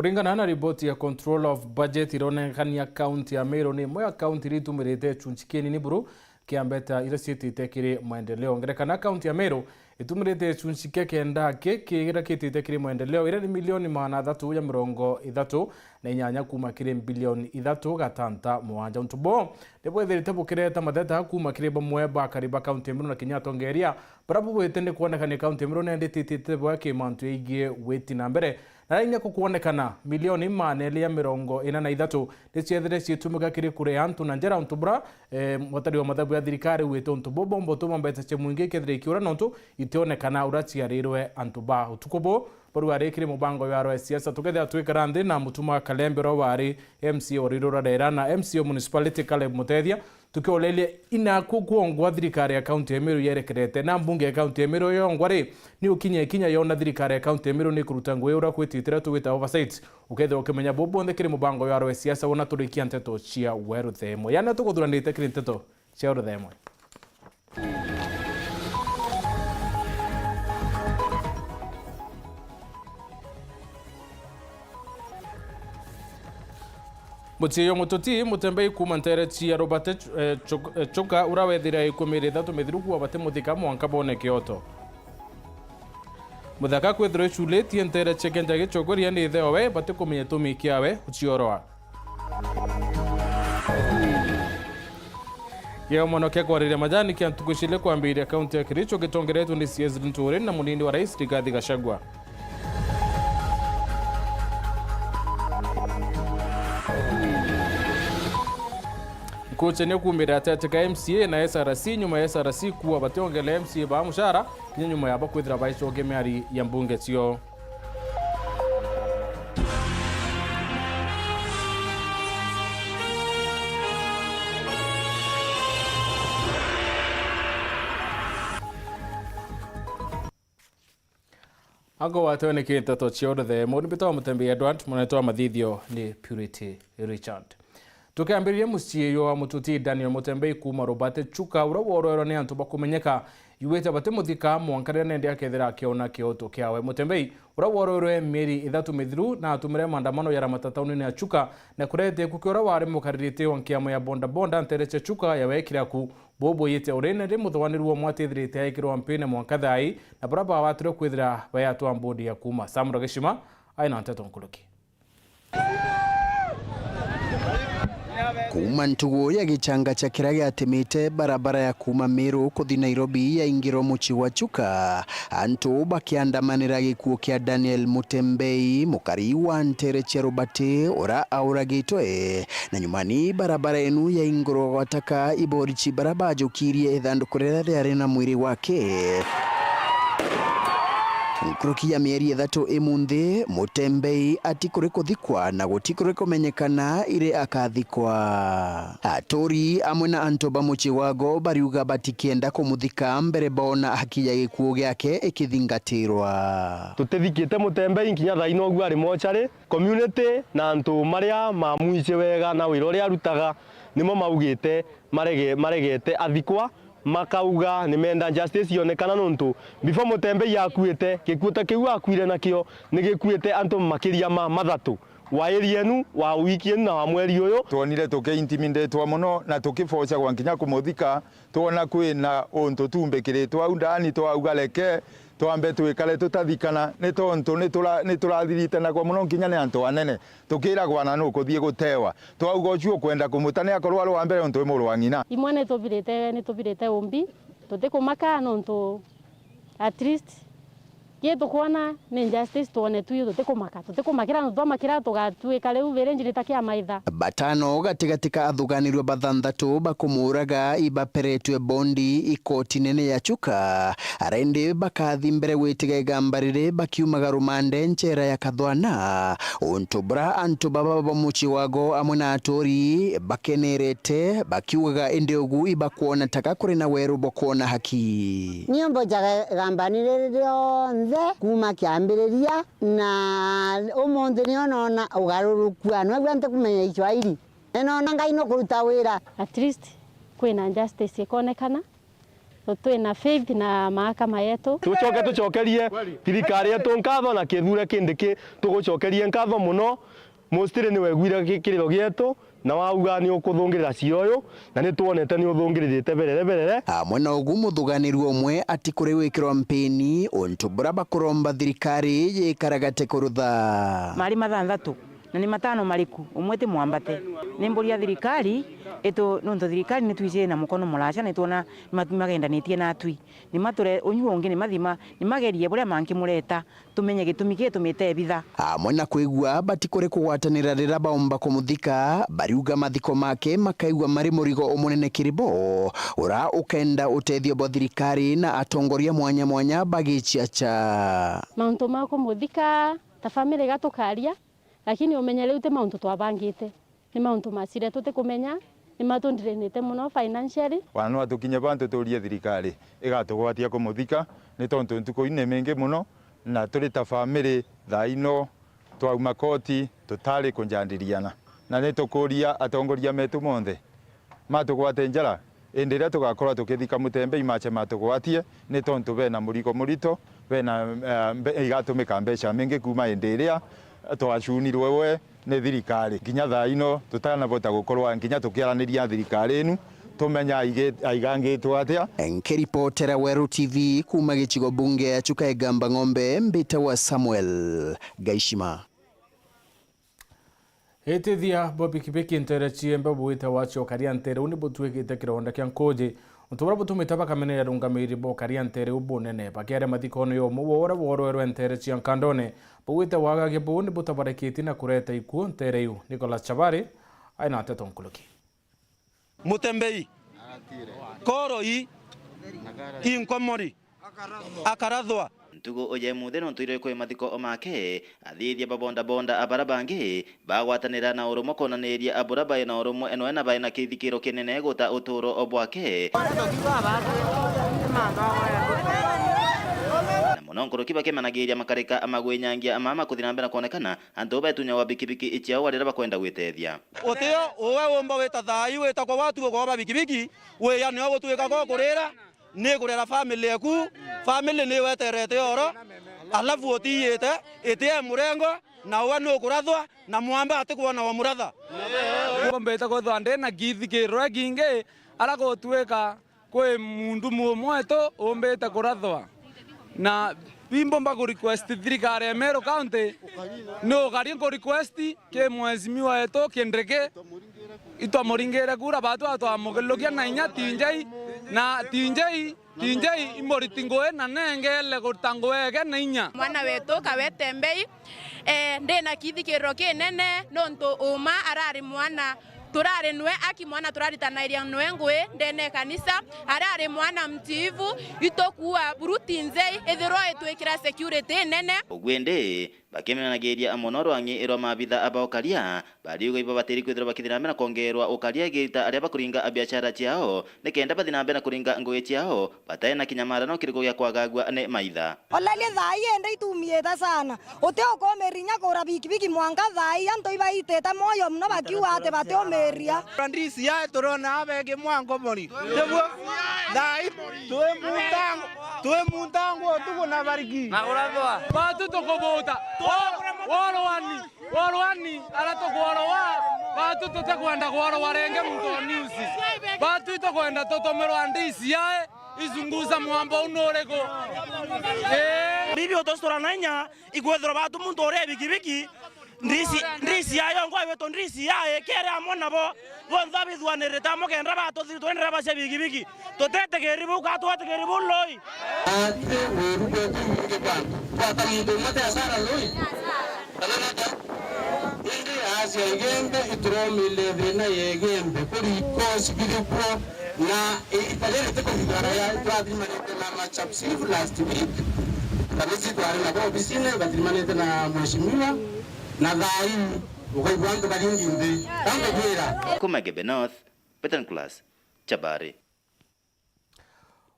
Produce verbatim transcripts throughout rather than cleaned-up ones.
Kuringana na riboti ya Control of Budget, ironekania kaunti ya Meru ni imwe ya kaunti iria itumirite gicunci kinini buru kia mbeca iria ciitite kiri maendeleo. Ngerekana, kaunti ya Meru itumirite gicunci kia kenda ki kiria kiitite kiri maendeleo, iria ni milioni magana athatu ja mirongo ithatu na inyanya kuuma kiri bilioni ithatu gatanta mugwanja. Untu buu ni bwithirite bukireta matheta kuuma kiri bamwe ba akari ba kaunti ya Meru na kinya atongeria baria bubwite ni kwonekania kaunti ya Meru nende ititite bwega ki mantu jegie witi na mbere. Na rainya kukwonekana, milioni magana eri ya mirongo ina na ithatu ni ciethire ciitumika kiri kuria antu na njara, untu bura, eh, mutari wa mathabu ya thirikari wite untu buu bomba utuma mbeca cia mwingi ikethira ikiura, nontu itionekana uria ciarirwe antu ba utuku buu. Baru ari kiri mubango ya rwa siasa, tukethira twikara nthi na Mutuma Kalembe, uria wari M C A wa Ruiru rwa Rera na M C A wa Municipality Caleb Mutethia, tukioreria inaku kwongwa thirikari ya kaunti ya Meru yerekerete, na mbunge ya kaunti ya Meru yongwa ri, ni ukinya ikinya yona thirikari ya kaunti ya Meru ni kuruta ngugi uria kwititire tugwita oversight. Ukethira ukimenya buu bwonthe kiri mubango ya rwa siasa, wona turikia nteto cia weruthemo. Yani, tukuthuranite kiri nteto cia weruthemo. Muciio mututi, Mutembei kuuma ntere cia Robert, eh, Chuk-, eh, Chuka, uria wethira ikumira ithatu mithiru kuua batimuthika mwanka bone kioto. Muthaka kwithirwa iculitie ntere cia Kenja Gichogoria ni ithe owe, batikumenya itumi kiawe uciorwa. Kiomono kia kwariria majani kia ntuku cili kwambiria kaunti ya Kericho gitongeretwe ni C S Linturi na munini wa rais Rigathi Gachagua. Nkuchania kuumira ateti ka M C A na S R C nyuma ya S R C kuua bationgele M C A ba mushara kinya nyuma yabo kwithira baicokia miari ya mbunge cio. Ango watwe ni kinteto cia uruthemo, ni mbitwa Mutembei Edward, munene wa mathithio ni Purity Richard. Tukiambiriria, muciio wa mututi Daniel Mutembei kuuma Robert Chuka, uria worwerwa ni antu bakumenyeka, yuite batimuthika mwanka riria nende akethira akiona kioto kiawe. Mutembei, uria worwerwe mieri ithatu mithiru, na atumire maandamano ya ramata taunini ya Chuka, na kurete ku kia uria wari mukaririte wa nkiama ya bodaboda ntere cia Chuka ya wekira ku. Buu bwiyite urene ri muthoganiri wa mwatithirite aikirwa mpine mwanka thai, na baria bawatirwe kwithira bayatwa mbodi ya kuuma. Samura Gishima aina nteto nkuruki. Kuuma ntugu ya gichanga cha kiria giatemete barabara ya kuuma Meru kuthi Nairobi yaingirwa mucii wa Chuka, antu bakiandamanira gikuo kia Daniel Mutembei, mukari wa ntere cia Robert, uria auragitwe. Na nyumani barabara enu yaingurwa gwataka, iborichi baria bajukirie ithanduku riria riari na mwiri wake. Nkuruki ya mieri ithatu imunthi, Mutembei atikuri kuthikwa na gutikuri kumenyekana iri akathikwa. Aturi amwe na antu ba mucii wago bariuga batikienda kumuthika mbere boona haki ya gikuo giake ikithingatirwa. Tutithikite Mutembei nkinya thaino uguo ari mochari. Community na antu maria mamwici wega na wira uria arutaga nimo maugite marege-, maregete athikwa, makauga nimenda justice yonekana, nontu before Mutembei akuite, gikuo ta kiu akuire nakio ni gikuite antu makiria ma mathatu wa area enu, wa wiki enu na wa mweri uyu. Twonire tukiintimidatwa mono na tukibocagwa nkinya kumuthika, twona kwina untu tumbikiritwe au ndani, twauga reke twambe twikare tutathikana, ni tontu ni tura-, ni turathiritanagwa mono nkinya ni antu anene, tukiragwa na nukuthii gutewa. Twauga ucio ukwenda kumuta ni akorwo ari wa mbere untu wi muru wa ng'ina. Imwe ni tubirite, ni tubirite umbi, tutikumaka nontu at least ki tukwona ni justice twone tu, tutikumaka, tutikumakira nontu twamakira tugatwika riu viri njirita kia maitha. Batano gatigati ka athuganirwe bathanthatu bakumuuraga ibaperetwe bondi ikoti nene ya Chuka, arindi bakathi mbere gwitiga igamba riri bakiumaga rumande nchera ya Kathwana. Untu bura antu baba ba mucii wago amwe na aturi bakenerete, bakiugaga indi ugu ibakwona taka kuri na weru bwa kwona haki. Niu mbojaga igambani riri rionthe kuuma kiambiriria, na umunthi nio noona ugaruruku. Nwegua ntikumenya Kiswahili. Ninoona Ngai nukuruta wira. At least kwina justice ikonekana, Twina faith na mahakama yetu. Tucoke tucokerie thirikari yetu nkatho na Kithure Kindiki, tugucokerie nkatho muno. Mustiri ni wegwire ki-, kiriro gietu, na wauga ni ukuthungirira cira uyu, na ni twonete ni uthungiririte berere berere. Amwe na ugu, muthuganiri umwe ati kuri gwikirwa mpini untu bura bakuromba thirikari yikaragate kurutha. Mari mathanthatu, na ni matano mariku, umwe ti mwambate. Ni mburia thirikari itu, nontu thirikari ni twijire na mukono muraca, ni twona ni mat-, magendanitie natwi. Ni mature-, unyu ungi ni mathima, ni magerie buria mangimureta. Tumenye gitumi gitumite ebitha. Amwe na kwigua bati kuri kugwatanira riria baumba kumuthika, bariuga mathiko make makaigua mari murigo umunene kiri bo, ura ukenda utethio bwa thirikari na atongoria mwanya mwanya bagichiacha. Mauntu ma kumuthika, ta family gatukaria, lakini umenye riu ti mauntu twabangite. Ni mauntu macire tutikumenya, ni matundrinite muno financially. Wana no atukinye bantu turie thirikari igatugwatia kumuthika, ni tontu ntuku ii ni mingi muno, na turi ta family thaa ino twauma koti tutari kunjandiriana. Na ni tukuria atongoria metu monthe matugwate njara, indi riria tugakorwa tukithika Mutembei mache matugwatie, ni tontu bena murigo murito, bena, eh, mbe-, igatumika mbeca mingi kuuma indi iria twacunirwe we ni thirikari. Nginya thaa ino tutanabota gukorwa nginya tukiaraniria thirikari inu, tumenye aigi-, aigangitwe atia. Nkiripotera Weru T V kuuma gicigo bunge ya Chuka Igamba Ng'ombe, mbitagwa Samuel Gaishima. Itithia bwa pikipiki nteere ciembe bwite wacio ukaria nteere u ni butwikite kironda kia nkuji. Untu buria butumite bakameneria arungamiri ba ukaria nteere u bunene. Bakiaria mathikone ya umwe wa uria worwerwe nteere cia Nkandone, bwite wagagia buu ni butabarikitie na kureta ikuo nteere iu. Nicholas Chabari aina nteto nkuruki. Mutembei, Koroi, Inkomori, Akarathwa. Ntugu uja imuthi nontu irwe kwi mathiko make, athithia ba bodaboda a bara bangi bagwatanira na urumwe kwonaniria a bura bai na urumwe noe na bai na kithikiro kinene guta uturo bwake. Na muno nkuruki bakimanagiria makarika ma gwinyangia mama kuthi na mbere na kwonekana antu betunyagwa bikibiki ciao riria bakwenda gwitethia. Utio uwe umba wita thai wita kwa watu kwa bikibiki, wiya nio gutwika gukurira, ni kurera family eku, family ni weterete oro, alafu utiyite, itie murengo, na uwe ni ukurathwa, na mwamba atikwona wa muratha. Umbite kwithwa ndi na kithikirwe kingi, ara gutwika kwi mundu mumwe tu umbite kurathwa. Na bimbomba ku request thirikari ya Meru County, ni ukari nku request ki mheshimiwa wetu Kindiki, itwamuringire kura, batu atwamugilukia na inya tinjei, na tinjei, tinjei imuriti ngui na nengele guta ngui ege na inya. Mwana wetu Kawete Mbei, eh, ndi na kithikiriro kinene nontu uma arari mwana, turari nwe aki mwana, turaritanairia nwe ngui ndene kanisa, arari mwana mtiivu, itukua buruti nzei ithirwa itwikira security nene. Ugwindi, bakimenagiria mono rwang'i rwa maabitha ba ukaria, bariuga ibo batiri kwithirwa bakithi na mbere na kwongerwa ukaria igita aria bakuringa biashara ciao, nikenda bathi na mbere na kuringa ngugi ciao, batai na kinyamara no kiriku gia kwagagua ni maitha. Already thaa ii indi itumiite sana. Uti ukumirinya kura bikibiki mwanka thaa ii, antu ibaitite moyo mono bakiuga ati batiumiria. Ndisi yae turona abegi mwango mori. Tiguo? Thaa ii twi muntango, twi muntango utuku na bariki. Batu tukubuta. Wa-, warwani, warwani, ara tukworowa. Batu tutikwenda kworowa ringi muntu o news. Batu itukwenda tutumirwa ndisi yae. Izunguza mwamba unu uriku? Ii. Bibi utustura na inya, ikwithirwa batu muntu uria bikibiki, ndisi, ndisi yayo ngwa wetu ndisi yae, kere amwe nabo, bonthe abithuanirite amwe kenda batuthiri twendera bacia bikibiki. Tutetigiri buu, ka twetigiri buu lui? Ati wiru bwetu ibingi bwantu. Twata muntu umwe ti asara lui? Indi acia Igembe ituromile thina ya Igembe kuri ikosi birikwo, na iita riri ti kuthigara ya, twathimanite na Machakos Chief last week, kanisa twari nabo obisine, bathimanite na mheshimiwa, na thaa ii ukaigua antu baringi nthi. Kangubwira. Kuma Igembe North, Peter Nicholas, Chabari.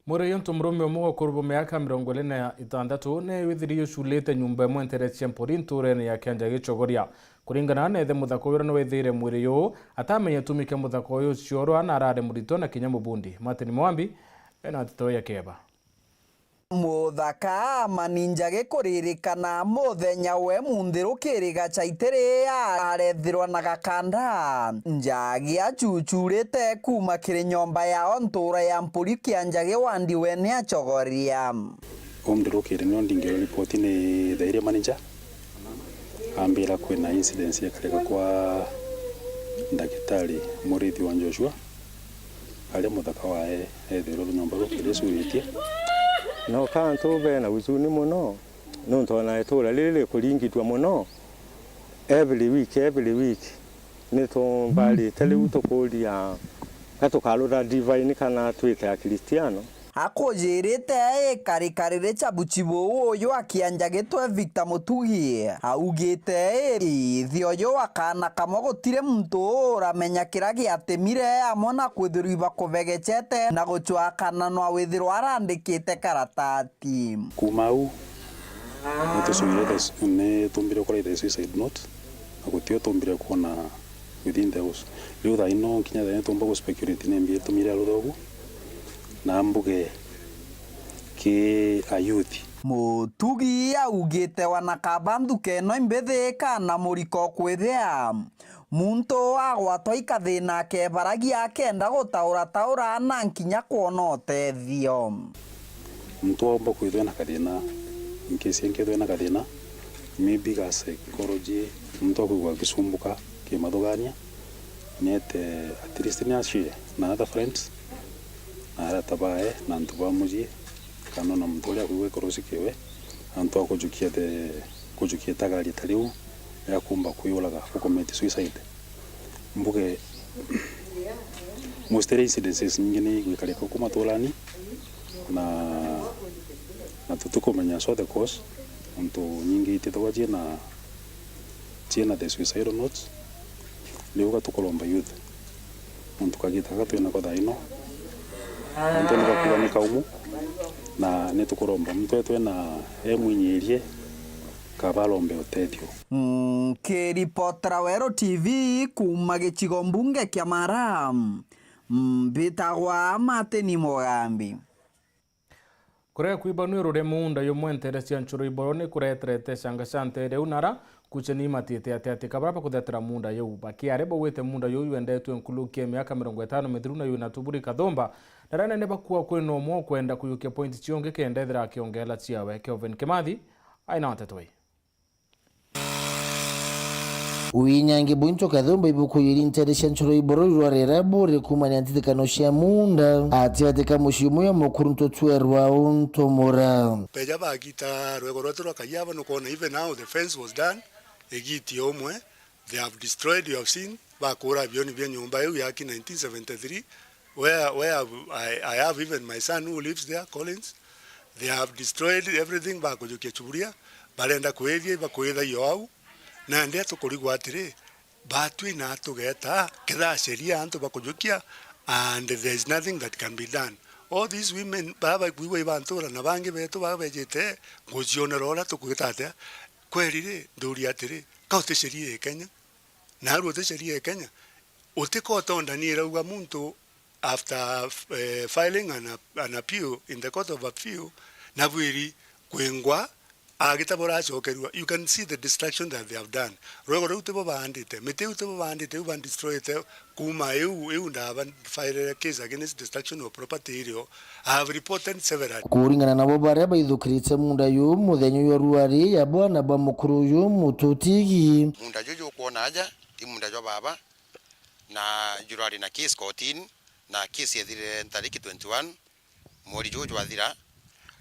Mwiri uyu ntu murume umwe wa ukuru bwa miaka mirongo iri na itantatu ni withiririe uculite nyumba imwe nteere cia Mpuri ntuurene ya Kianja Gichogoria. Kuringana na ithe muthaka uyu uria ni withire mwiri uyu, atamenya gitumi kia muthaka uyu uciorwa na arari murito na kinya mubundi. Martin Mwambi Ena nteto ya keba. Muthaka Amani Njagi kuririkana muthenya we munthi rukiriga chaitiri arethirwa na gakanda. Njagi achuchurite kuma kiri nyomba yao ntura ya Mpuri kia Njagi wandi we ni achogoria. Umthi rukiri nio ndingirwa ripoti ni the area manager. Ambira kwina incidents yakarika kwa ndagitari murithi wa Joshua, aria muthaka wae ethirwe nyomba rukiri icuritie. No ka antu bena huzuni mono, nontu ona itura riri rikuringitwa mono every week, every week. Nitumbarite riu tukuria ka tukarura divine kana twite Akristiano. Akujirite ikarikari ria chabuchi buu uyu akianja gitwe Victor Mutugi augite ii, ithe uyu wa kaana kamwe gutiri muntu uramenya kiria giatimire amwe na kwithirwa ibakubegechete na guchwakananwa withirwa arandikite karatati. Kuma au, nitucwire the, nitumbire kuraitha suicide note, na gutio tumbire kwona within the house. Riu thaa ino, kinya thaa ino tuumba gu speculate ni mbi itumire arutha ugu, na mbuge ki a youth. Mutugi augite wana kaba nthuka ino imbithi kana muriko kwithia muntu agwatwa ikathina akebaragia akenda gutaurataura na nkinya kwona utethio. Muntu aumba kwithwa ena kathina, in case enkethwa ena kathina, maybe ga psychology, muntu akwigua akisumbuka kimathugania, niete at least ni ashare na other friends, na arata bae, na antu ba mucii, kana ona muntu uria akwigua ekorosi kiwe, antu akujukia the, kujukia itagaria ta riu ya kumba kwiuraga, ku commit suicide. Mbuge, most iria incidences nyingi ni igwikarika uku maturani, na, na tutikumenya so the cause, nontu nyingi itithagwa ciina, ciina the suicidal notes. Riu gatukuromba youth, nontu kagita gaka twinako thaa ino, nontu ni gakuga ni kaumu, na ni tukuromba muntu etwe na emwinyirie, kaba arombe utethio. Nkiripotera Weru T V kuuma gicigo mbunge kia Mara, mbitagwa Martin Mugambi. Kurega kwibanua ruri muunda yumwe nteere cia Nchuru Iboro ni kureterete canga cia nteere iu nara kucheni imatite ati ati kabara bakuthetera muunda yuu. Bakiare bauite muunda yuu yendetwe nkuruki ya miaka mirongo itano mithiru na yuu na tuburi kathumba, na ria nene bakua kwina umwe ukwenda kuyukia point ciongi kenda ethira akiongela ciawe. Kelvin Kimathi aina nteto ii. Winyangi bwinto kathumba ibuku yiri nteere cia Nchuru Iboro rwarera buri kumania ntitikano cia muunda ati ati ka mucii umwe ya mukuru ntutwerwa untu mura. Beja bagita rwego rwetu rwa Kaiaba, nukona even now the fence was done, igiti umwe, they have destroyed, you have seen, bakura bioni bia nyumba iu yaki nineteen seventy-three, where, where I, I have even my son who lives there, Collins. They have destroyed everything, bakujukia chuburia, barenda kwithia, ibakwithagia o au. Nandi atukurigwa atiri, batwi na tugeta, kethaa sheria antu bakujukia, and there is nothing that can be done. All these women, baba bakwigua ibantura na bangi betu baba bejite, ngucionera uria tukwita atia. Kweri ri, nduria atiri, ka uti sheria ya Kenya? Naarua uti sheria ya Kenya, uti court order ni irauga muntu after, eh, filing an, an appeal in the court of appeal, na bwiri kwingwa, agitabura acokerua. You can see the destruction that they have done. Rwego ruu tibo baandite, miti iu tibo baandite, iu bandestroyete. Kuuma iu, iu ndaba filere case against destruction of property irio. I have reported several. Kuringana nabo baria baithukirite muunda juu, muthenya uyu rwari ya bwana ba mukuru uyu Mututigi. Muunda juu jukwona aja, ti muunda jwa baba, na jurari na case kotini, na case yethirire ntariki twenty-one, mweri juu jwathira,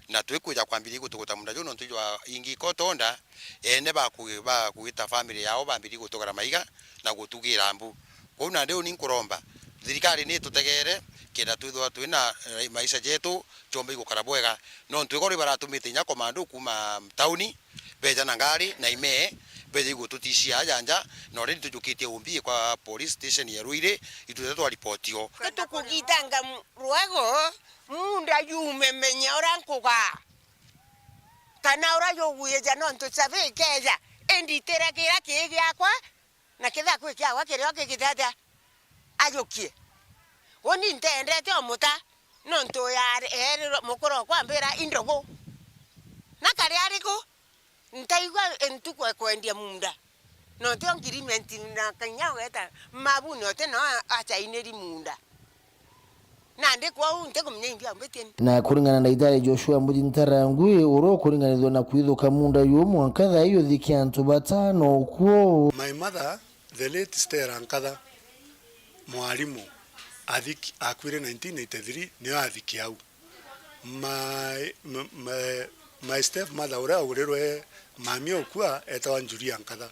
na twikwija kwambiria gutuguta muunda juu nontu jwa ingi court order, ene baku-, bakugita family yao bambirie gutugara maiga na gutugira mbu. Kwou nandi uu ni nkuromba thirikari ni itutegere, kenda twithwa twina, eh, maisha jetu jomba igukara bwega. Nontu igoro ibaratumite inya komando kuuma tauni, beja na ngari na imee, beja igututishia aja nja, na already tujukitie umbi kwa police station ya Ruiri, itwite twaripotio. Tukugitanga mu-, rwego, muunda jume menya uria nkuga. Kana uria jugwija nontu cabi ikeja, inditire kiria kii giakwa, na kethira kwi kiawa kirio kigite atia, ajukie. Uni ntendete o muta, Nontu yari eerirwe mukuru okwa ambira, "Indogo." Na kari ariku? Ntaigua ntuku ekwendia munda. Nontu yo ngiriment na kinya ugeta mabuni ote no achainiri munda. Nandi kwou ntikumenya imbi aumbitie ni. Na kuringana na Ndagitari Joshua Mbuji Ntarangwi, uria ukuringanithua na kwithuka munda yu mwanka thaa ii uthikia antu batano ukuo. My mother, the late Stella Nkatha, mwarimu, athiki-, akuire nineteen eighty-three, nio athiki au. My, my, my, my stepmother uria aurirwe mami okua etawa Njuria Nkatha,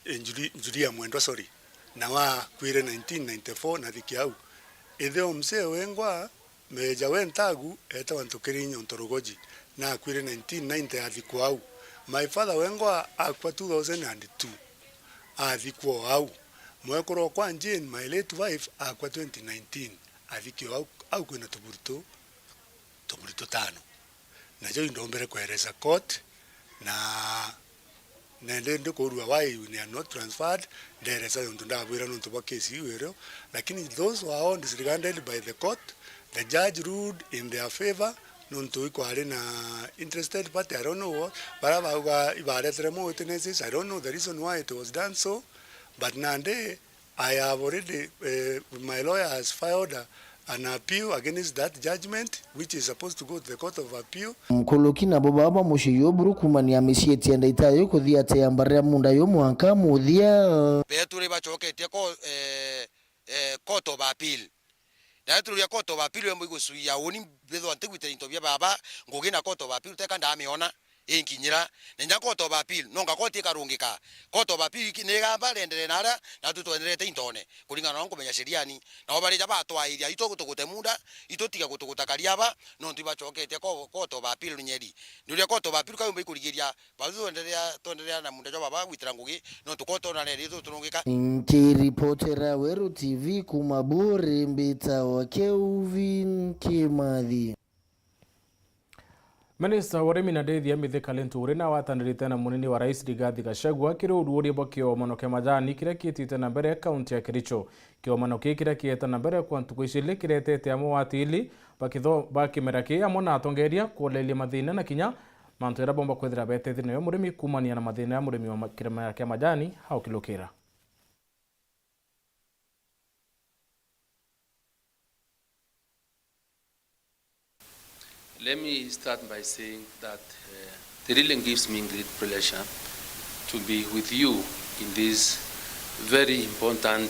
eh, Njuri-, Njuria Mwendwa, sorry, nawe akuire nineteen ninety-four na athiki au. Ithe o mzee wengwa, Meja we Ntagu etawa Ntukirinya Ntorogoji, na akuire nineteen ninety athikwa au. My father wengwa akua two thousand and two, athikwa o au. Mwekuru okwa Jane, my late wife, akua twenty nineteen, athikwa au, au kwina tuburi tu, tuburi tutano. Najo indombere kweresa court, na nende ndikurua why we are not transferred, nderesa nontu ndabwira nontu bwa case iu irio, lakini those were all disregarded by the court. The judge ruled in their favour, nontu ikwari na interested party, I don't know what, baria bauga ibaretere more witnesses, I don't know the reason why it was done so, but nandi I have already, eh, my lawyer has filed a, an appeal against that judgment, which is supposed to go to the Court of Appeal. Nkuluki nabo baba mucii juburu kumania micii itienda itayo kuthiatia mbari ya munda yu mwanka muthia. Beturi bacoketie ko-, eh, eh, Court of Appeal. Na turia Court of Appeal yomba igucuia uni mbithwa ntigwite into bia baba, ngugi na Court of Appeal teka ndamiona inkinyira. Na inya Court of Appeal, no nga court ikarungika. Court of Appeal iki-, ni igamba rienderee na aria, na tu twenderete intone, kuringana na uria nkumenya sheriani. Nao barija batwairia, itu tugute munda, itu tiga gutuguta kariaba, nontu ibacoketie ko-, Court of Appeal Nyeri. Nduria Court of Appeal kayumba ikurigiria, bau twenderea, twenderea na munda jwa baba gwitira ngugi, nontu ko twona reri tu turungika. Nkiripotera Weru T V kuma Buri, mbitawa Kelvin Kimathi. Minista wa urimi na ndithia Mithika Linturi nawe atanirite na munini wa rais Rigathi Gachagua kiri uruuria bwa kiomano kia majani kiria kiitite na mbere kaunti ya Kericho. Kiomano kii kiria kieta na mbere kwa ntuku icili kiretete amwe wa atili bakitho-, ba kimera kii amwe na atongeria kuoleria mathina na kinya mantu jaria bomba kwithira betethi nayo murimi kumania na mathina ya murimi wa ma-, kirima kia majani aukilukira. Let me start by saying that, uh, it really gives me great pleasure to be with you in this very important,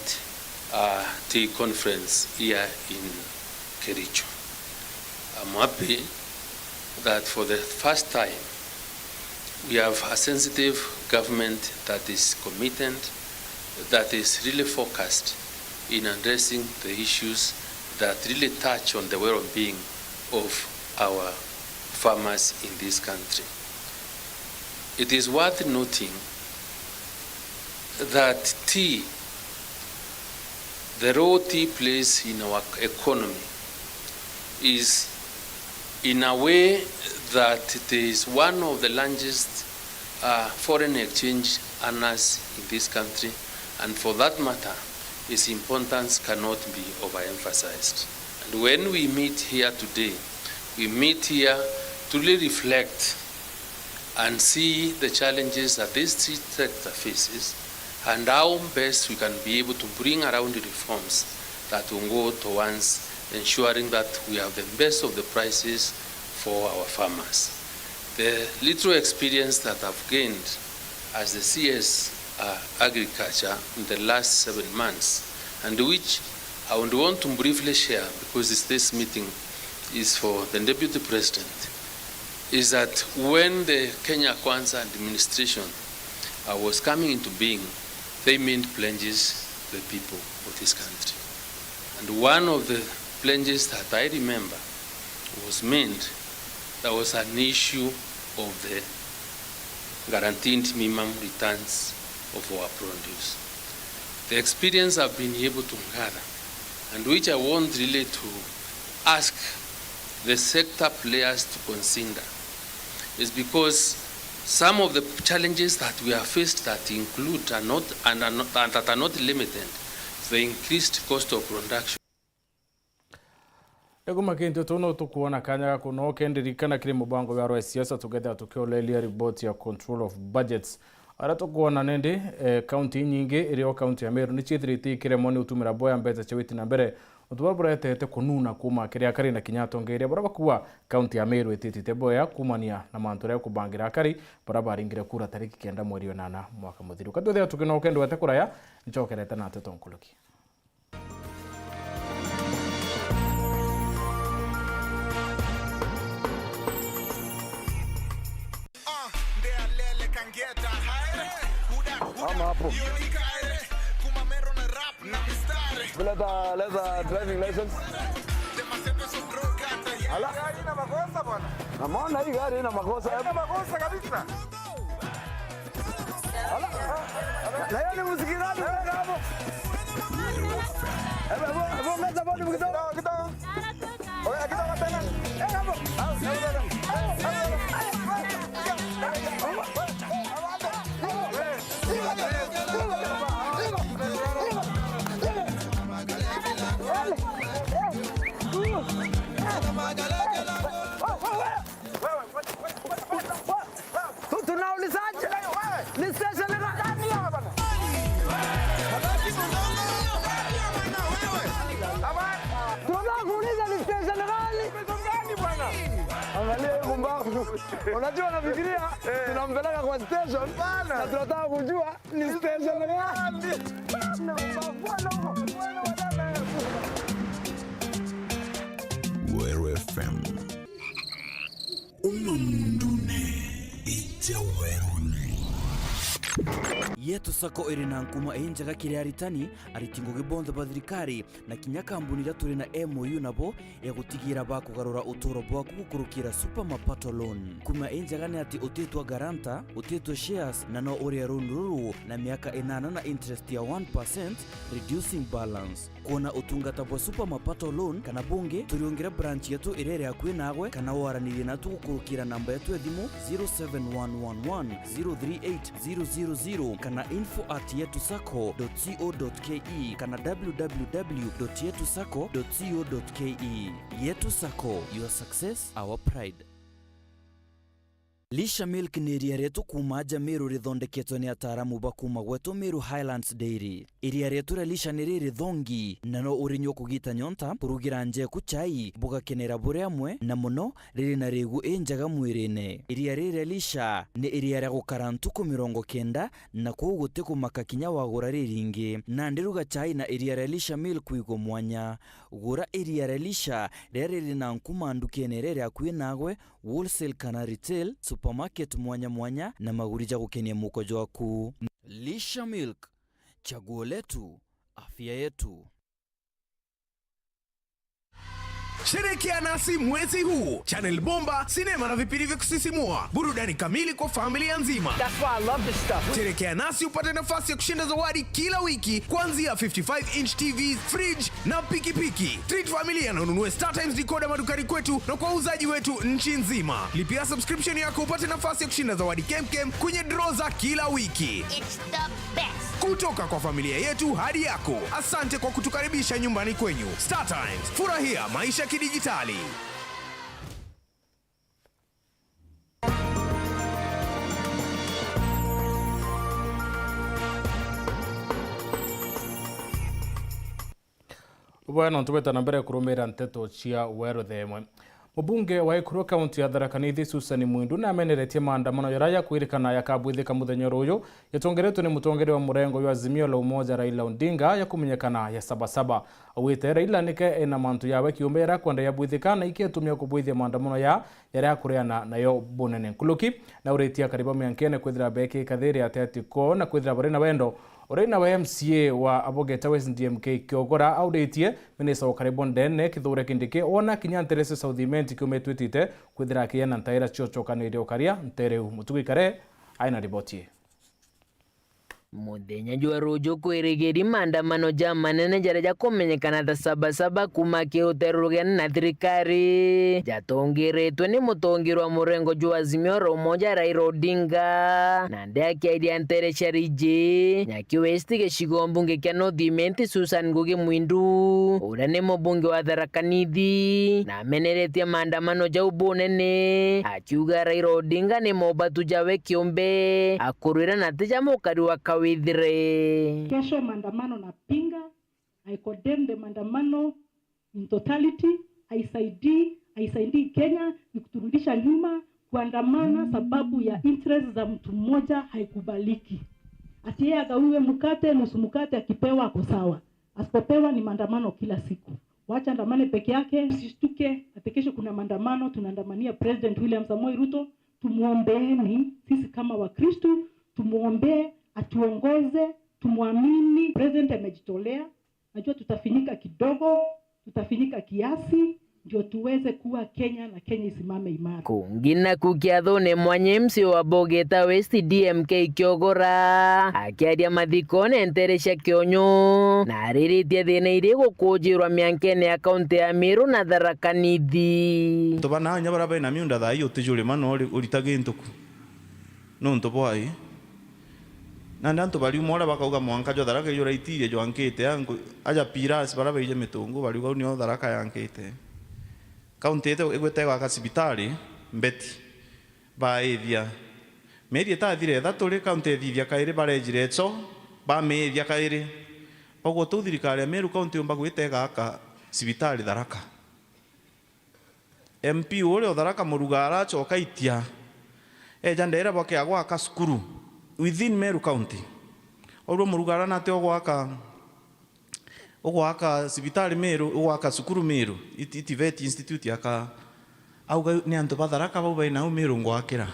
uh, tea conference here in Kericho. I'm happy that for the first time we have a sensitive government that is committed, that is really focused in addressing the issues that really touch on the well-being of our farmers in this country. It is worth noting that tea, the role tea plays in our economy is in a way that it is one of the largest, uh, foreign exchange earners in this country, and for that matter, its importance cannot be overemphasized. And when we meet here today, we meet here to really reflect and see the challenges that this tea sector faces and how best we can be able to bring around reforms that will go towards ensuring that we have the best of the prices for our farmers. The little experience that I've gained as the C S, uh, agriculture in the last seven months, and which I would want to briefly share because this, this meeting is for the Deputy President, is that when the Kenya Kwanza administration, uh, was coming into being, they made pledges to the people of this country. And one of the pledges that I remember was made, there was an issue of the guaranteed minimum returns of our produce. The experience I've been able to gather, and which I want really to ask the sector players to consider, is because some of the challenges that we have faced that include are not, and are not, and that are not limited to the increased cost of production. Ni kuma kintu tu no tukwona kanya gaku no kendirikana kiri mubango wa rwa siasa tukethira tukiolelia riboti ya control of budgets. Ara tukwona nindi, eh, kaunti inyingi irio kaunti ya Meru ni ciithirite ikiremwa ni utumira bwea mbeca cia witi na mbere. Untu bura buretete kununa kuma kiri akari na kinya atongeria bara bakuwa kaunti ya Meru ititite bwea kumania na mantu aria kubangira akari bara baringire kura tariki kenda mweri wa nana mwaka muthiru. Katwethira tukinoke ndwete kuraya, ncokerete na nteto nkuruki. Ama hapo. Leta, leta driving license. Ala. Naona hii gari ina makosa. Haina makosa kabisa. Ala. Na hiyo ni muziki gani unaweka hapo? Hebu, hebu, hebu ongeza volume kidogo. Kidogo, kidogo. Ongeza kidogo tena. Eh, hapo. Tu-, tunaulizaje? Ni station gani? Tunataka kuuliza ni station gani? Angalia huyu mbavu. Unajua, nafikiria tunampeleka kwa station na tunataka kujua ni station gani. Weru F M. Uma mundune ija weruni. Yetu Sacco iri na nkuma injega kiri aritani, ariti ngugi bonthe ba thirikari, na kinya kambuni iria turi na M O U nabo ya gutigira bakugarura uturo bwaku gukurukira Super Mapato Loan. Nkuma injega ni ati utitwa guarantor, utitwa shares, na no urie loan ruru na miaka inana na interest ya one percent, reducing balance. Kwona utungata bwa Super Mapato Loan kana bungi, turiungire branch yetu iria iri akui naagwe, kana waranirie natu gukurukira namba yetu ya thimu zero seven one one one zero three eight zero zero zero kana info at yetu sacco dot co dot ke kana w w w dot yetu sacco dot co dot ke. Yetu Sacco, your success, our pride. Lisha Milk ni iria rietu kuuma aja Meru rithondeketwe ni ataaramu ba kuuma gwetu Meru Highlands Dairy. Iria rietu ria Lisha ni riri thongi, na no urinyua kugita nyonta, kurugira njeku chai, bugakenera buri amwe, na muno riri na rigu injega mwirine. Iria riri ria Lisha ni iria ria gukara ntuku mirongo kenda, na kwou guti kumaka kinya wagura riringi. Nandi ruga chai na iria ria Lisha Milk wigwe mwanya. Gura iria ria Lisha riria riri na nkuma ndukene iria iri akui naagwe, wholesale kana retail, supermarket mwanya mwanya, na maguri ja gukenia muko jwaku. Lisha Milk, chaguo letu, afya yetu. Sherekea nasi mwezi huu. Channel bomba, sinema na vipindi vya kusisimua, burudani kamili kwa familia nzima. That's why I love this stuff. Sherekea nasi upate nafasi ya kushinda zawadi kila wiki, kuanzia fifty-five inch T Vs, fridge, na pikipiki. Treat familia na ununue StarTimes decoder madukani kwetu na kwa wauzaji wetu nchi nzima. Lipia subscription yako upate nafasi ya kushinda zawadi kemkem kwenye draw za kila wiki. It's the best. Kutoka kwa familia yetu hadi yako, asante kwa kutukaribisha nyumbani kwenyu. StarTimes, furahia maisha kidijitali. Bwega, nontu bwita na mbere kurumira nteto cia Weru thaa imwe. Mubunge wa Ekuru, kaunti ya Tharaka Nithi, Susan Mwindu, nameneretie maandamano jaria jakwirikana jakabwithika muthenya oro uyu, jatongeretwe ni mutongeria wa murengo jwa Azimio la Umoja, Raila Odinga, ja kumenyekana ja Saba Saba. Augite Raila nike ena mantu jawe kiumbe jaria akwenda jabwithika na iketumia kubwithia maandamano ya jaria akureana nayo bunene. Nkuruki, nauritie akari ba miankene kwithira bekika thiiri ati atiko na kwithira bari na wendo. Uria ina wa M C A wa Abogeta West D M K Kiogora auritie minista wa ukari bwa ndene Kithure Kindiki ona kinya ntere cia South Imenti kiumia twitite kwithira akiya na ntaira cio cokaniria ukaria ntere iu. Mutuku Ikare aina riboti ii. Muthenya jwa ruju kwirigiri maandamano ja manene jaria jakumenyekana ta Sabasaba kuuma kiuteru rugiane na thirikari, jatongeretwe ni mutongeria wa murengo jwa Azimio la Umoja Raila Odinga. Nandi akiaria nteere cia Rijii, Nyaki West gicigo mbunge kia North Imenti, Susan Ngugi Mwindu, uria ni mubunge wa Tharaka Nithi, na ameneretie maandamano jau bunene, akiuga Raila Odinga ni mobatu jawe kiumbe, akurwira na ti ja mukari wa Kawithire. Kesho maandamano napinga, I condemn the maandamano in totality, haisaidii, haisaidii Kenya, ni kuturudisha nyuma. Kuandamana sababu ya interest za mtu mmoja haikubaliki. Ati yeye agawiwe mkate, nusu mkate akipewa ako sawa. Asipopewa ni maandamano kila siku. Wacha andamane peke yake, usishtuke ati kesho kuna maandamano, tunaandamania President William Samoei Ruto. Tumuombeeni sisi kama Wakristu, tumuombee atuongoze, tumwamini. President amejitolea, najua tutafinyika kidogo, tutafinyika kiasi, ndio tuweze kuwa Kenya na Kenya isimame imara. Kungi naku kiathone mwanya M C A wa Bogeta West D M K Kiogora, akiaria mathikone nteere cia Kionyo, na ariritie thina iri gukujirwa miankene ya kaunti ya Meru na Tharaka Nithi. Antu bana inya baria bena miunda thaa ii utijurima no uri-, urita gintu ku. Nontu bwai? Nandi antu bariuma uria bakauga mwanka jwa Tharaka ijuraitirie jwankite, angu-, aja Piras baria baije Mitungu bariuga uu nio Tharaka yankite. Kaunti ite igwite igwaka cibitari mbeti, baithia. Mieri itathire ithatu ri, kaunti ithithia kairi, barejire cho, bamiithia kairi. Bagwata uu thirikari ya Meru kaunti yumba gwita igaka cibitari Tharaka. M P uria o Tharaka Muruga aracoka itia, eja ndeere bwake agwaka cukuru within Meru County. Aurwa Muruga ara nati ugwaka, ugwaka cibitari Meru, ugwaka cukuru Meru, iti, iti vet institute aka. Auga ni antu ba Tharaka bau bai nau Meru ngwakira.